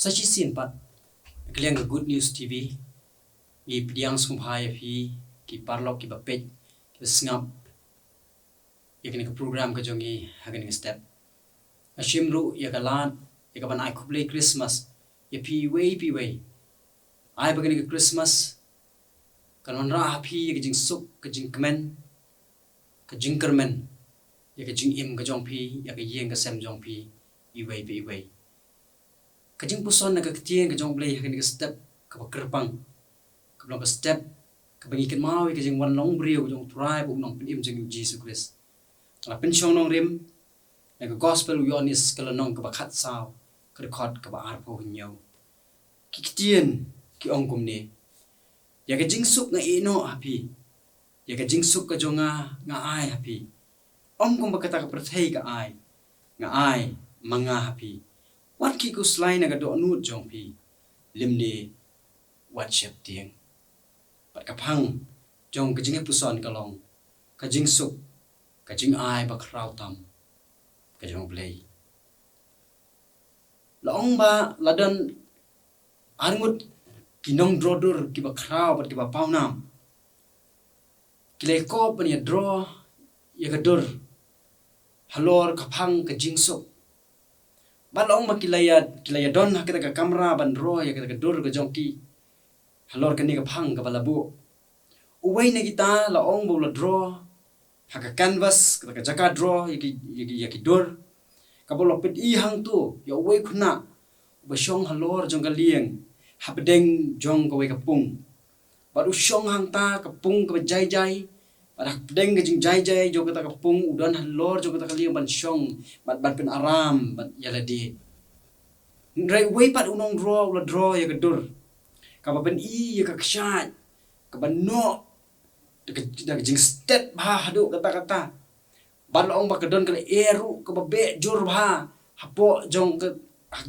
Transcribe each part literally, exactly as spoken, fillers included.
Sa shisien pat, ka liang ka Good News T V, ngi pdiang sngewbha ïa phi, ki paralok, ki ba peit, ki ba sngap ïa kane ka program ka jong ngi ha kane ka step. Nga shim ruh ïa ka lad, ïa ka ban ai khublei Christmas ïa phi iwei pa iwei. Ai ba kane ka Christmas kan wanrah ha phi ïa ka jingsuk, ka jingkmen, ka jingkyrmen ïa ka jingim ka jong phi, ïa ka ïing ka sem jong phi iwei pa iwei. Ka jingpuson na ka ktien ka jong U Blei ha kane ka step kaba kyrpang, kaba long ka step kaba ngi kynmaw ïa ka jingwan long briew jong U Trai bad U Nongpynim jong ngi U Jisu Khrist. Nga la pynshong nongrim na ka Gospel u Ïoannis, ka lynnong kaba khatsaw, ka dkhot kaba arphew hynñiew. Ki ktien ki ong kumne: Ïa ka jingsuk nga ïehnoh ha phi, ïa ka jingsuk ka jong nga nga ai ha phi. Ym kumba kata ka pyrthei ka ai, nga ai ma nga ha phi. Wat khuslai na ka dohnud jong phi, lymne wat sheptieng. Bad ka phang jong ka jingpuson ka long ka jingsuk, ka jingai bakhraw tam ka jong U Blei. La ong ba la don arngut ki nongdro dur kiba khraw bad kiba pawnam. Ki la ïakob ban ïadro ïa ka dur halor ka phang ka jingsuk. Bad la ong ba ki la ïa, ki la ïadon ha kata ka kamra ban dro ïa kata ka dur ka jong ki halor kane ka phang kaba la buh. Uwei na kita la ong ba u la dro ha ka canvas, kata ka jaka dro ïa ki, ïa ki, ïa ki dur. Kaba u la pyni hangto ïa uwei u khynnah uba shong halor jong ka lieng hapdeng jong kawei ka pung. Bad u shong hangta ka pung kaba jai jai, bad hapdeng ka jingjai jai jong kata ka pung u don halor jong kata ka lieng ban shong bad ban pynaram bad ïa lade. Hynrei uwei pat u nongdro u la dro ïa ka dur kaba pyni ïa ka kshaid kaba noh da ka, da ka jingstet bha haduh katta katta. Bad la ong ba ka don ka lyer ruh kaba beh jur bha hapoh jong ka,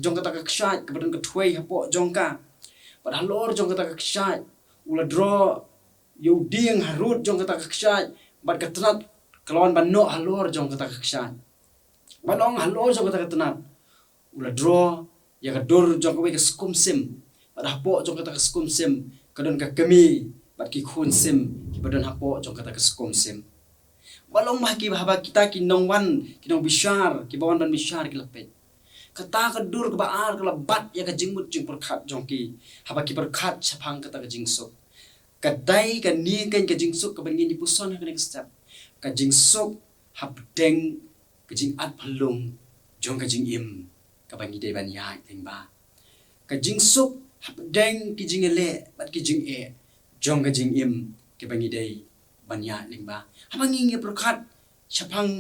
jong kata ka kshaid kaba don ka thwei hapoh jong ka. Bad halor jong kata ka kshaid u la dro ïa u dieng harud jong kata ka kshaid, bad ka tnat ka la wan ban noh halor jong kata ka kshaid. Bad la ong halor jong kata ka tnat u la dro ïa ka dur jong kawei ka skum sim. Bad hapoh jong kata ka skum sim ka don ka kmie bad ki khun sim kiba don hapoh jong kata ka skum sim. Bad la ong ba ha ki, haba kita ki nongwan, ki nongbishar kiba wan ban bishar ki la peit, kata ka dur kaba ar ka la bat ïa ka jingmut jingpyrkhat jong ki haba ki pyrkhat shaphang kata ka jingsuk. Ka dei kane ka, ka jingsuk kaba ngin ïa puson ha kane ka step, ka jingsuk hapdeng ka jingatphyllung jong ka jingim kaba ngi dei ban ïaid lyngba. Ka jingsuk hapdeng ki jingïaleh bad ki jingeh jong ka jingim kaba ngi dei ban ïaid lyngba. Haba ngi, ngi pyrkhat shaphang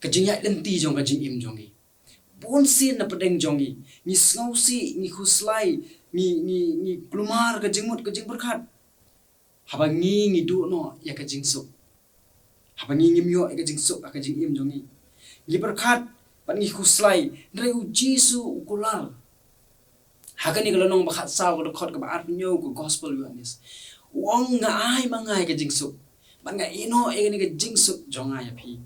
ka jingïaid lynti jong ka jingim jong ngi, bunsien na pdeng jong ngi ngi sngewsih, ngi khuslai, ngi, ngi, ngi kulmar ka jingmut ka jingpyrkhat. Haba ngi, ngi duh noh ïa ka jingsuk, haba ngi ngim ïoh ïa ka jingsuk ha ka jingim jong ngi, ngi pyrkhat bad ngi khuslai. Hynrei U Jisu u kular ha kane ka lynnong ba khatsaw, ka dkhot kaba arphew hynñiew ka Gospel Ïoannis, u ong, nga ai ma nga ïa ka jingsuk, bad nga ïehnoh ïa kane ka jingsuk jong nga ïa phi.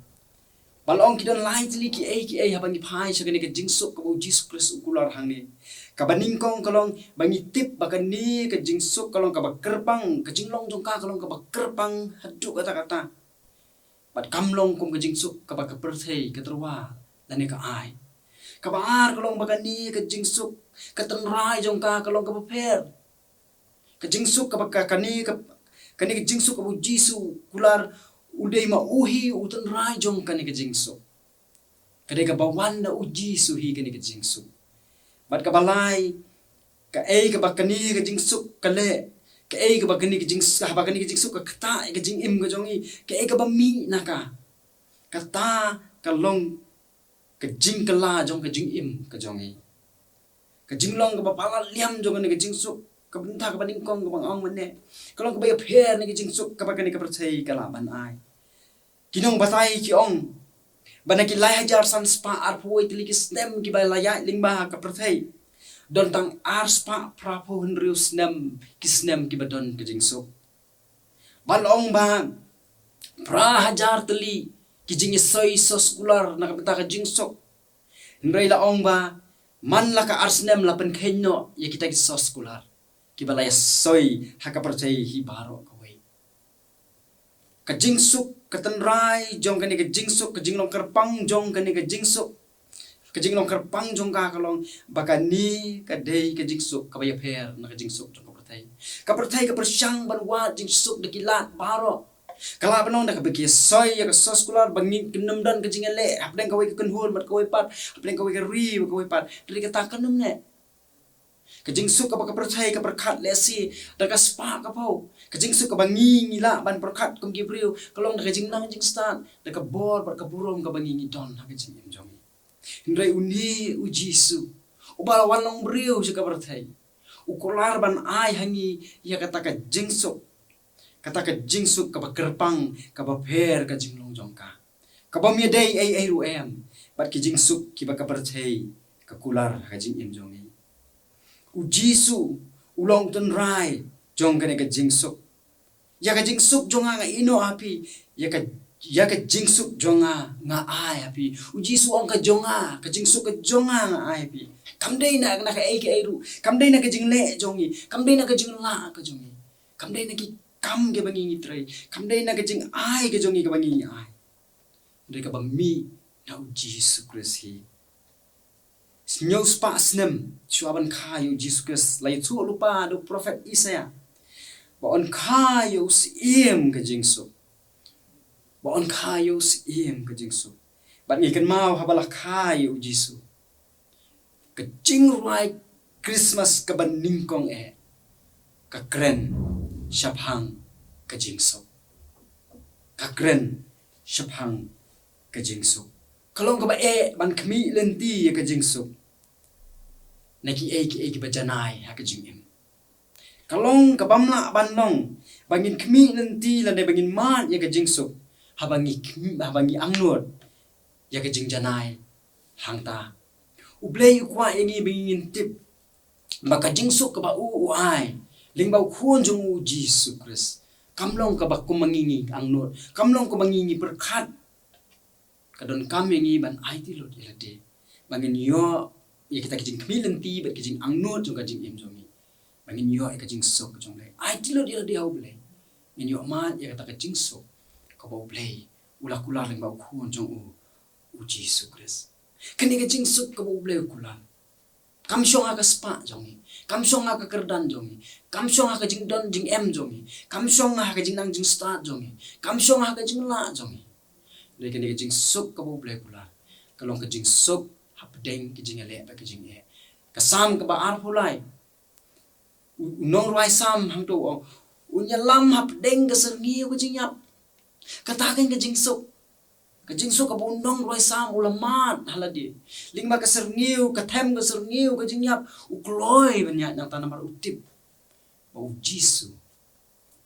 Bad la ong ki don lai tylli kiei kiei haba ngi phai sha kane ka jingsuk kaba U Jisu Khrist u kular hangne. Kaba nyngkong ka long ba ngi tip ba kane ka jingsuk ka long kaba kyrpang, ka jinglong jong ka ka long kaba kyrpang haduh katta katta. Bad kam long kum ka jingsuk kaba ka pyrthei ka tyrwa lane ka ai. Kaba ar ka long ba kane ka jingsuk, ka tynrai jong ka ka long kaba pher. Ka jingsuk kaba ka, kane ka, kane ka jingsuk kaba U Jisu u kular, u dei ma u hi u tynrai jong kane ka jingsuk. Ka dei kaba wan da U Jisu hi kane ka jingsuk. Bad kaba lai, kaei kaba kane ka jingsuk ka leh, kaei kaba kane ka jings-, haba kane ka jingsuk ka ktah ïa ka jingim ka jong ngi, kaei kaba mih na ka, kata ka long ka jingkylla jong ka jingim ka jong ngi. Ka jinglong kaba palat liam jong kane ka jingsuk, ka bynta kaba nyngkong kaba nga ong mynne, ka long kaba ïapher na ka jingsuk kaba kane ka pyrthei ka lah ban ai. Ki nongbatai ki ong ba na ki lai hajar san spah arphew wei tylli ki snem kiba la ïaid lyngba ha ka pyrthei, don tang ar spah phraphew hynriew snem ki snem kiba don ka jingsuk. Bad la ong ba phra hajar tylli ki jingïasoi soskular na ka bynta ka jingsuk. Hynrei la ong ba Man la ka ar snem la pynkheiñ noh ïa kita ki soskular kiba la ïasoi ha ka pyrthei hi baroh kawei. Ka jingsuk, ka tynrai jong kane ka jingsuk, ka jinglong kyrpang jong kane ka jingsuk, ka jinglong kyrpang jong ka ka long ba kane ka dei ka jingsuk kaba ïapher na ka jingsuk jong ka pyrthei. Ka pyrthei ka pyrshang ban wad jingsuk da ki lad baroh. Ka lah ban long da kaba ki soi ïa ka soskular ba ngin ym don ka jingïaleh hapdeng kawei ka kynhun bad kawei pat, hapdeng kawei ka ri bad kawei pat. Hynrei kata kam neh. Ka jingsuk kaba ka pyrthei ka pyrkhat lehse da ka spah ka phew. Ka jingsuk kaba ngi ngi lah ban pyrkhat kum ki briew ka long da ka jingnang jingstad, da ka bor bad ka burom kaba ngi ngi don ha ka jingim jong ngi. Hynrei une u Jisu, uba la wan long briew sha ka pyrthei, u kular ban ai ha ngi ïa kata ka jingsuk. Kata ka jingsuk kaba kyrpang, kaba pher ka jinglong jong ka, kaba ym ïadei ei ei ruh em bad ki jingsuk kiba ka pyrthei ka kular ha ka jingim jong ngi. U Jisu u long u tynrai jong kane ka jingsuk. Ïa ka jingsuk jong nga nga ïehnoh ha phi. Ïa ka, ïa ka jingsuk jong nga nga ai ha phi. U Jisu u ong ka jong nga, ka jingsuk ka jong nga nga ai ha phi. Kam dei na, na kaei kaei ruh. Kam dei na ka jingleh jong ngi. Kam dei na ka jinglah ka jong ngi. Kam dei na ki kam kiba ngi ngi trei. Kam dei na ka jingai ka jong ngi kaba ngi ngi ai. Hynrei kaba mih na u Jisu Khrist hi. Hynñiew spah snem shuwa ban kha ïa u Jisu Khrist, la ïathuh lypa da u prophet Isaiah ba yn kha ïa u Syiem ka jingsuk. Ba yn kha ïa u Syiem ka jingsuk. Bad ngi kynmaw haba la kha ïa u Jisu, ka jingrwai Christmas kaba nyngkong eh ka kren shaphang ka jingsuk. Ka kren shaphang ka jingsuk. Ka long kaba eh ban khmih lynti ïa ka jingsuk na kiei kiei kiba janai ha ka jingim. Ka long kaba ym lah ban long ba ngin khmih lynti lane ba ngin mad ïa ka jingsuk haba ngi khmih, haba ngi angnud ïa ka jingjanai hangta. U Blei u kwah ïa ngi ba ngin tip ba ka jingsuk kaba u u ai lyngba u Khun jong u Jisu Khrist kam long kaba kum ma ngi ngi angnud, kam long kum ma ngi ngi pyrkhat. Ka donkam ïa ngi ban aiti lut ïa lade ba ngin ïoh ïa kita ki jingkhmih lynti bad ki jingangnud jong ka jingim jong ngi, ba ngin ïoh ïa ka jingsuk jong U Blei. Aiti lut ïa lade ha U Blei, ngin ïoh mad ïa kata ka jingsuk kaba U Blei u la kular lyngba u Khun jong u, u Jisu Khrist. Kane ka jingsuk kaba U Blei u kular kam shong ha ka spah jong ngi, kam shong ha ka kyrdan jong ngi, kam shong ha ka jingdon jingem jong ngi, kam shong ha ka jingnang jingstad jong ngi, kam shong ha ka jinglah jong ngi. Dei kane ka jingsuk kaba U Blei u kular ka long ka jingsuk hapdeng ka jingïaleh bad ka jingeh. Ka Salm kaba arphew lai, u, u nongrwai Salm hangto u ong, un ïalam hapdeng ka syrngiew ka jingïap. Kata kein ka jingsuk. Ka jingsuk kaba u nongrwai Salm u la mad ha lade. Lyngba ka syrngiew, ka them ka syrngiew ka jingïap, u kloi ban ïaid nangta namar u tip ba U Jisu,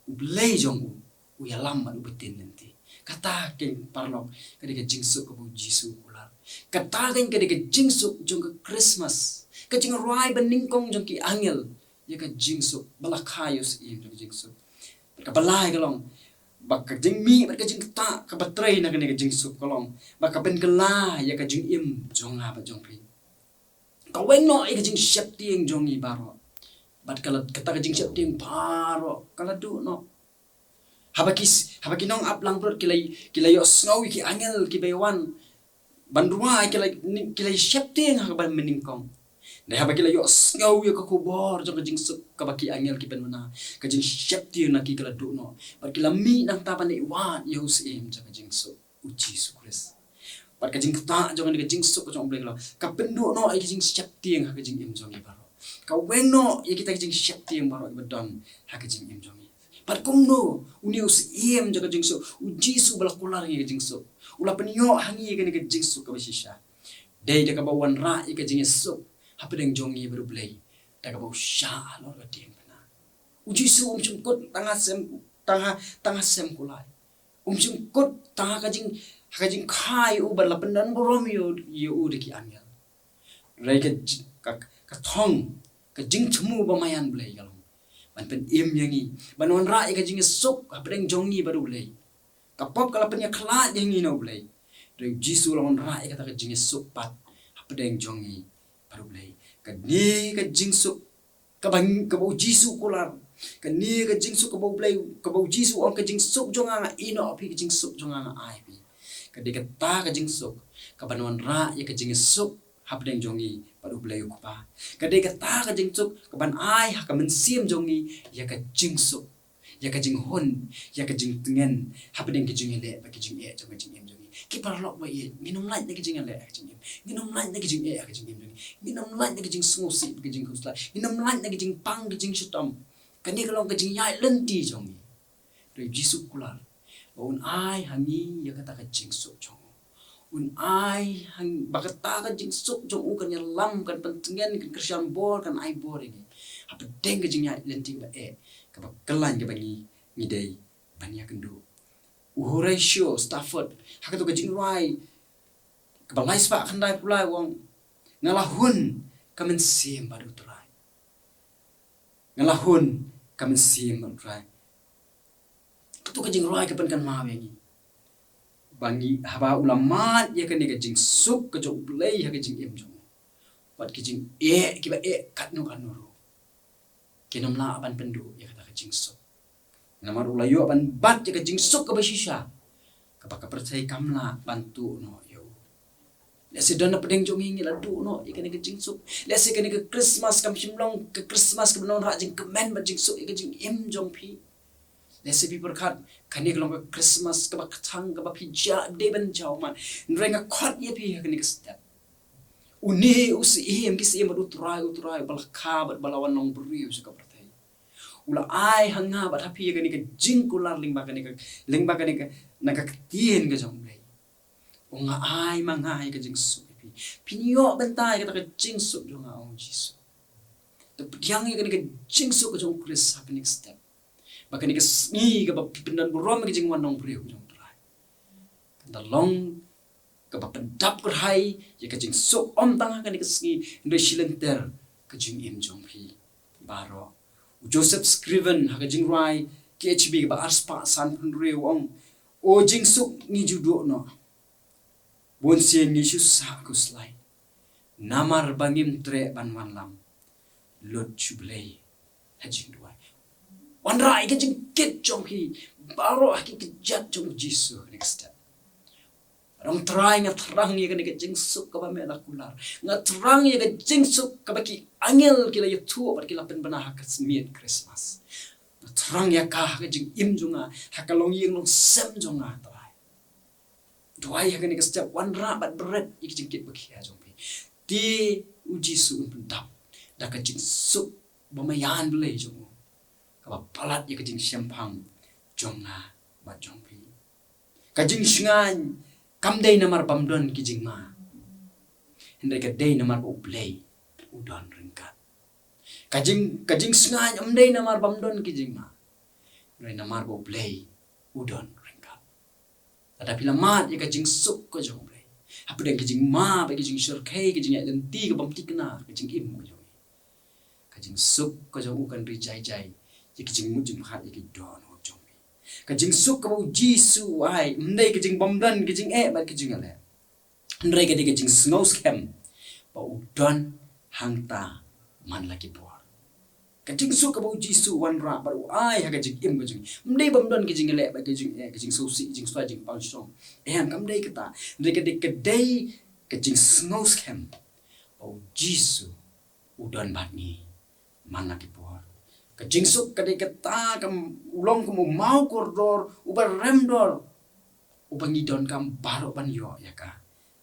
U Blei jong u, u ïalam bad u btin lynti. Kata kein paralok ka dei ka jingsuk kaba U Jisu u kular. Kata kein ka dei ka jingsuk jong ka Christmas, ka jingrwai banyngkong jong ki angel ïa ka jingsuk ba la kha ïa u Syiem jong ka jingsuk. Bad kaba lai ka long ba ka jingmih bad ka jingktah kaba trei na kane ka jingsuk ka long ba ka pynkylla ïa ka jingim jong nga bad jong phi. Ka weng noh ïa ka jingsheptieng jong ngi baroh. Bad ka la, kata ka jingsheptieng baroh ka la duh noh. Haba ki s-, haba ki nongap langbrot ki la, ki la ïohsngew ïa ki angel kiba wan ban rwai, ki la, ki la sheptieng ha kaba mynnyngkong. Dei haba ki la ïohsngew ïa ka khubor jong ka jingsuk kaba ki angel ki pynbna, ka jingsheptieng na ki ka la duh noh. Bad ki la mih nangta ban ïa wad ïa u Syiem jong ka jingsuk, u Jisu Khrist. Bad ka jingktah jong kane ka jingsuk ka jong U Blei ka long ka pynduh noh ïa ka jingsheptieng ha ka jingim jong ngi baroh. Ka weng noh ïa kita ki jingsheptieng baroh kiba don ha ka jingim jong ngi. Bad kumno une u Syiem jong ka jingsuk, u Jisu ba la kular ïa ka jingsuk, u la pynïoh ha ngi ïa kane ka jingsuk kaba shisha. Dei da kaba u wanrah ïa ka jingïasuk hapdeng jong ngi bad U Blei da kaba u shah halor ka diengphna. U Jisu um shym kut tang ha sem, tang ha, tang ha sem kulai. Um shym kut tang ha ka jing, ha ka jingkha ïa u bad la pyndonburom ïa u, ïa u da ki angel. Hynrei ka ji-, ka, ka thong, ka jingthmu ba maïan Blei ka long ban pynim ïa ngi, ban wanrah ïa ka jingïasuk hapdeng jong ngi bad U Blei. Ka pop ka la pynïakhlad ïa ngi na U Blei. Hynrei u Jisu u la wanrah ïa kata ka jingïasuk pat hapdeng jong ngi U Blei. Kane ka jingsuk kaba, kaba u Jisu u kular. Kane ka jingsuk kaba u Blei, kaba u Jisu u ong ka jingsuk jong nga nga ïehnoh ïa phi, ka jingsuk jong nga nga ai ïa phi. Ka dei kata ka jingsuk kaban wanrah ïa ka jingsuk hapdeng jong ngi bad u Blei u Kpa. Ka dei kata ka jingsuk kaban ai ha ka mynsiem jong ngi ïa ka jingsuk, ïa ka jinghun, ïa ka jingtngen hapdeng ki jingïaleh bad ki jingeh jong ka jingim jong ngi. Ki paralok ba ïeit, ngin ym lait na ki jingïaleh ha ka jingim. Ngin ym lait na ki jingeh ha ka jingim jong ngi. Ngin ym lait na ki jingsngewsih bad ki jingkhuslai. Ngin ym lait na ki jingpang ki jingshitom. Kane ka long ka jingïaid lynti jong ngi. Hynrei u Jisu u kular ba un ai ha ngi ïa kata ka jingsuk jong u. Un ai ha ngi ba kata ka jingsuk jong u kan ïalam, kan pyntngen, kan kyrshan bor, kan ai bor ïa ngi hapdeng ka jingïaid lynti kaba eh, kaba khlaiñ, kaba ngi, ngi dei ban ïakynduh. U Horatio Spafford ha kato ka jingrwai kaba lai spah khyndai phew lai u ong, nga la hun ka mynsiem bad u Trai. Nga la hun ka mynsiem bad u Trai. Kato ka jingrwai ka pynkynmaw ïa ngi ba ngi, haba u la mad ïa kane ka jingsuk ka jong u Blei ha ka jingim jong u, wat ki jingeh kiba eh katno katno ruh kin ym lah ban pynduh ïa kata ka jingsuk. Namar u la ïoh ban bat ïa ka jingsuk kaba shisha kaba ka pyrthei kam lah ban tuh noh ïa u. Lehse don na pdeng jong ngi ngi la duh noh ïa kane ka jingsuk. Lehse kane ka Christmas kam shym long ka Christmas kaba wanrah jingkmen bad jingsuk ïa ka jingim jong phi. Lehse phi pyrkhat kane ka long ka Christmas kaba kthang, kaba phi jia dei ban jaw man. Hynrei nga khot ïa phi ha kane ka step. Une u Syiem ki syiem bad u Trai u trai, uba la kha bad uba la wan long briew sha ka pyrthei. U la ai ha nga bad ha phi ïa kane ka jingkular lyngba kane ka, lyngba kane ka, na ka ktien ka jong u Blei. U ong, nga ai ma nga ïa ka jingsuk ïa phi. Phin ïoh bynta ïa kata ka jingsuk jong nga, ong u Jisu. Te pdiang ïa kane ka jingsuk ka jong u Khrist ha kane ka step. Ba kane ka sngi kaba phi pyndon burom ïa ka jingwan long briew ka jong u Trai, kan da long kaba pyndap kyrhai ïa ka jingsuk, ym tang ha kane ka sngi hynrei shilynter ka jingim jong phi baroh. U Joseph Scriven ha ka jingrwai K H B kaba ar spah san phew hynriew u ong, o jingsuk, ngi ju duh noh. Bun sien ngi shu sah khuslai namar ba ngim treh ban wallam. Lut sha u Blei ha jingduwai. Wanrah ïa ka jingkit jong phi baroh ha ki kjat jong u Jisu ha kane ka step. Ong Trai, nga thrang ïa kane ka jingsuk kaba me la kular. Nga thrang ïa ka jingsuk kaba ki angel ki la ïathuh bad ki la pynbna ha ka miet Christmas. Nga thrang ïa ka ha ka jingim jong nga, ha ka longïing longsem jong nga, Trai. Duwai ha kane ka step, wanrah bad bret ïa ka jingkit ba khia jong phi. Te u Jisu un pyndap da ka jingsuk ba maïan Blei jong u, kaba palat ïa ka jingshemphang jong nga bad jong phi. Ka jingshngaiñ kam dei namar bym don ki jingma, hynrei ka dei namar ba u Blei u don ryngkat. Ka jing, ka jingshngaiñ ym dei namar bym don ki jingma, hynrei namar ba u Blei u don ryngkat. Lada phi la mad ïa ka jingsuk ka jong u Blei, hapdeng ka jingma bad ka jingshyrkhei, ka jingïaid lynti ka bym thikna, ka jingim ka jong ngi, ka jingsuk ka jong u kan ri jai jai ïa ka jingmut jingpyrkhat, ïa ka dohnud jong ngi. Ka jingsuk kaba u Jisu u ai ym dei ka jingbymdon ka jingeh bad ka jingïaleh, hynrei ka dei ka jingsngew skhem ba u don hangta man la ki por. Ka jingsuk kaba u Jisu u wanrah bad u ai ha ka jingim ka jong ngi ym dei bymdon ka jingïaleh bad ka jingeh, ka jingsngewsih, jingsngewsih, jingpang shong. Em, kam dei kata. Hynrei ka dei, ka dei ka jingsngew skhem ba u Jisu u don bad ngi man la ki por. Ka jingsuk ka dei kata, kam, u long kum u maw kordor uba rem dor, uba ngi donkam baroh ban ïoh ïa ka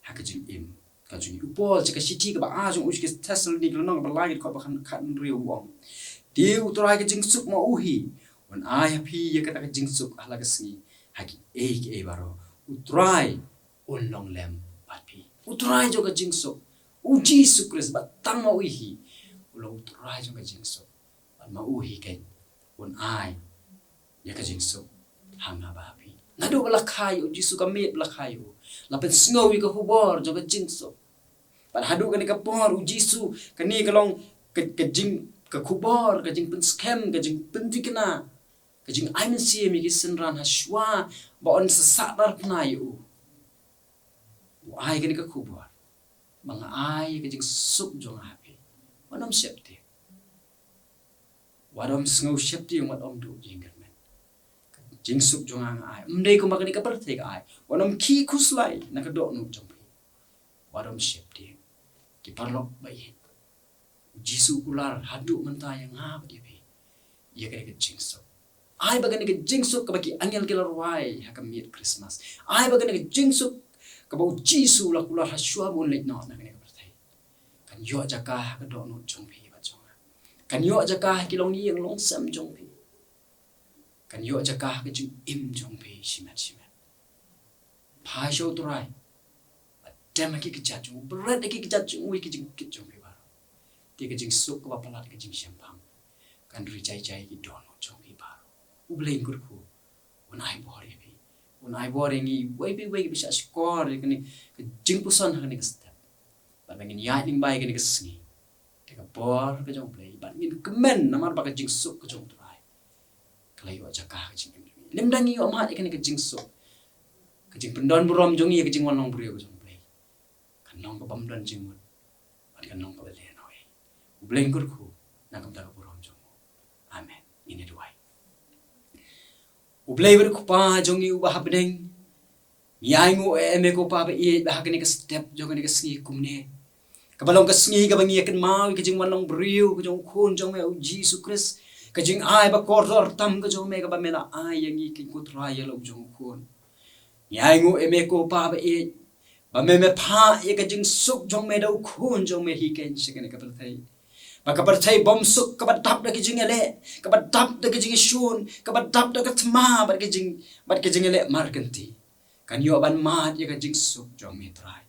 ha ka jingim ka jong ngi. U Paul sha ka shithi kaba ar jong u sha ki Thessaloni, ka lynnong kaba lai, ka dkhot ba khat, khathynriew u ong, te u Trai ka jingsuk ma u hi un ai ha phi ïa kata ka jingsuk ha la ka sngi, ha kiei kiei baroh. U Trai un long lem bad phi. U Trai jong ka jingsuk, u Jisu Khrist, ba tang ma u hi u long u Trai jong ka jingsuk. Bad ma u hi keiñ un ai ïa ka jingsuk ha nga bad ha phi. Naduh ba la kha ïa u Jisu, ka miet ba la kha ïa u, la pynsngew ïa ka khubor jong ka jingsuk. Bad haduh kane ka por u Jisu, kane ka long ka, ka jing, ka khubor, ka jingpynskhem, ka jingpynthikna, ka jingai mynsiem ïa ki synran ha shuwa ba un sa sahdar pynai ïa u. U ai kane ka khubor ba nga ai ka jingsuk jong nga ha phi. Wat nym sheptieng. Wat nym sngew sheptieng, wat nym duh jingkyrmen. Ka jingsuk jong nga nga ai. Ym dei kumba kane ka pyrthei ka ai. Wat nym khih khuslai na ka dohnud jong phi. Wat nym sheptieng. Ki paralok ba ïeit, U Jisu u kular haduh mynta ïa nga bad ïa phi ïa kane ka jingsuk. Ai ba kane ka jingsuk kaba ki angel ki la rwai ha ka miet Christmas. Ai ba kane ka jingsuk kaba U Jisu u la kular ha shuwa ba un leit noh na kane ka pyrthei, kan ïoh jaka ha ka dohnud jong phi bad jong nga. Kan ïoh jaka ha ki longïing longsem jong phi. Kan ïoh jaka ha ka jingim jong phi shimet shimet. Phai sha U Trai. Bad dem ha ki kjat jong u, bret ha ki kjat jong u ïa ki jingkit jong phi baroh. Te ka jingsuk kaba palat ka jingshemphang kan ri jai jai ki dohnud jong phi baroh. U Blei un kyrkhu, un ai bor ïa phi, un ai bor ïa ngi, wei pa wei kiba shah shkor ïa kane ka jingpuson ha kane ka step. Bad ba ngin ïaid lyngba ïa kane ka sngi da ka bor ka jong U Blei, bad ngin kmen namar ba ka jingsuk ka jong U Trai ka la ïoh jaka ha ka jingim jong ngi. Lymda ngi ïoh mad ïa kane ka jingsuk, ka jingpyndon burom jong ngi ïa ka jingwan long briew ka jong U Blei kan long kaba ym don jingmut, bad kan long kaba lehnohei. U Blei un kyrkhu na ka bynta ka burom jong u. Amen. Ngin ïa duwai. U Blei bad U Kpa jong ngi uba ha bneng, ngi ainguh ïa me ko Pa ba ïeit ba ha kane ka step jong kane ka sngi kumne, kaba long ka sngi kaba ngi ïa kynmaw ïa ka jingwan long briew ka jong U Khun jong me U Jisu Khrist, ka jingai ba kordor tam ka jong me kaba me la ai ïa ngi, ko Trai, ïa la u jong U Khun. Ngi ainguh ïa me ko Pa ba ïeit ba me me phah ïa ka jingsuk jong me da U Khun jong me hi keiñ sha kane ka pyrthei. Ba ka pyrthei bymsuk kaba dap da ka jingïaleh, kaba dap da ka jingïashun, kaba dap da ka thma bad ka jing, bad ka jingïaleh markynti, kan ïoh ban mad ïa ka jingsuk jong me Trai.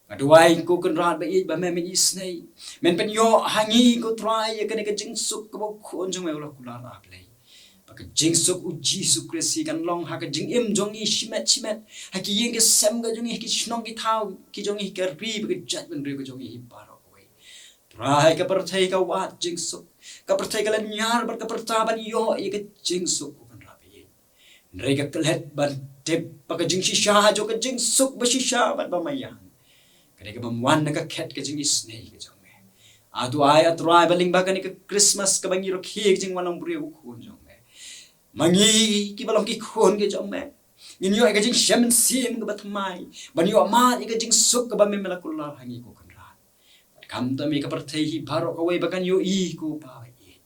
Nga duwai ko Kynrad ba ïeit ba me men isynei, men pynïoh ha ngi ko Trai ïa kane ka jingsuk kaba U Khun jong me u la kular, ah Blei. Ba ka jingsuk U Jisu Khrist hi kan long ha ka jingim jong ngi shimet shimet, ha ki ïing ki sem ka jong ngi, ha ki shnong ki thaw ki jong ngi, ha ka ri bad ka jaitbynriew ka jong ngi hi baroh kawei. Trai, ka pyrthei ka wad jingsuk, ka pyrthei ka lynñiar bad ka pyrta ban ïoh ïa ka jingsuk ko Kynrad ba ïeit. Hynrei ka klet ban tip ba ka jingshisha jong ka jingsuk ba shisha bad ba maïan ka dei kaba wan na ka khet ka jingisynei ka jong me. Ah, to ai, ah Trai, ba lyngba kane ka Christmas kaba ngi rakhe ka jingwan long briew U Khun jong me, ma ngi kiba long ki khun ki jong me ngin ïoh ïa ka jingshem mynsiem kaba thymmai ban ïoh mad ïa ka jingsuk kaba me me la kular ha ngi ko Kynrad. Bad khamtam ïa ka pyrthei hi baroh kawei ba kan ïohi ko Pa ba ïeit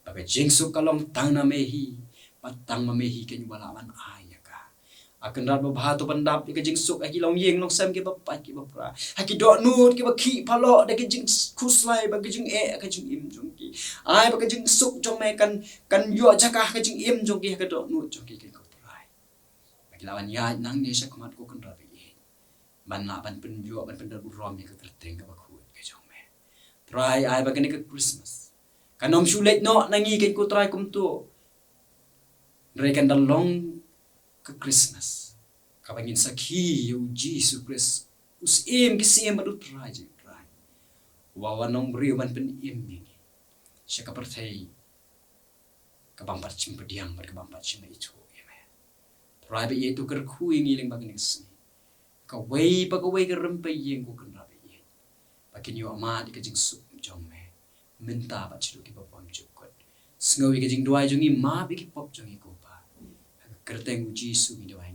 ba ka jingsuk ka long tang na me hi, bad tang ma me hi keiñ uba lah ban ai ïa ka. Ah Kynrad babha, to pyndap ïa ka jingsuk ha ki longïing longsem kiba pait kiba pra, ha ki dohnud kiba khih palat da ka jingkhuslai bad ka jingeh ha ka jingim jong ki. Ai ba ka jingsuk jong me kan, kan ïoh jaka ha ka jingim jong ki, ha ka dohnud jong ki keiñ ko Trai. Ba ki lah ban ïaid nangne shakhmat ko Kynrad ba ïeit ban lah ban pynïoh ban pyndon burom ïa ka kyrteng kaba khuid ka jong me. Trai, ai ba kane ka Christmas kan ym shu leit noh na ngi keiñ ko Trai kumto, hynrei kan da long ka Christmas kaba ngin sakhi ïa U Jisu Khrist, U Syiem ki syiem bad U Trai jong ki trai, uba wan long briew ban pynim ïa ngi sha ka pyrthei ka bym pat shym pdiang bad ka bym pat shym ithuh ïa me. Trai ba ïeit, to kyrkhu ïa ngi lyngba kane ka sngi, kawei pa kawei ka rympei ïing ko Kynrad ba ïeit, ba kin ïoh mad ïa ka jingsuk jong me mynta bad shaduh kiba bymjukut kut. Sngew ïa ka jingduwai jong ngi, map ïa ki pop jong ngi ko Pa. Ha ka kyrteng U Jisu ngi duwai,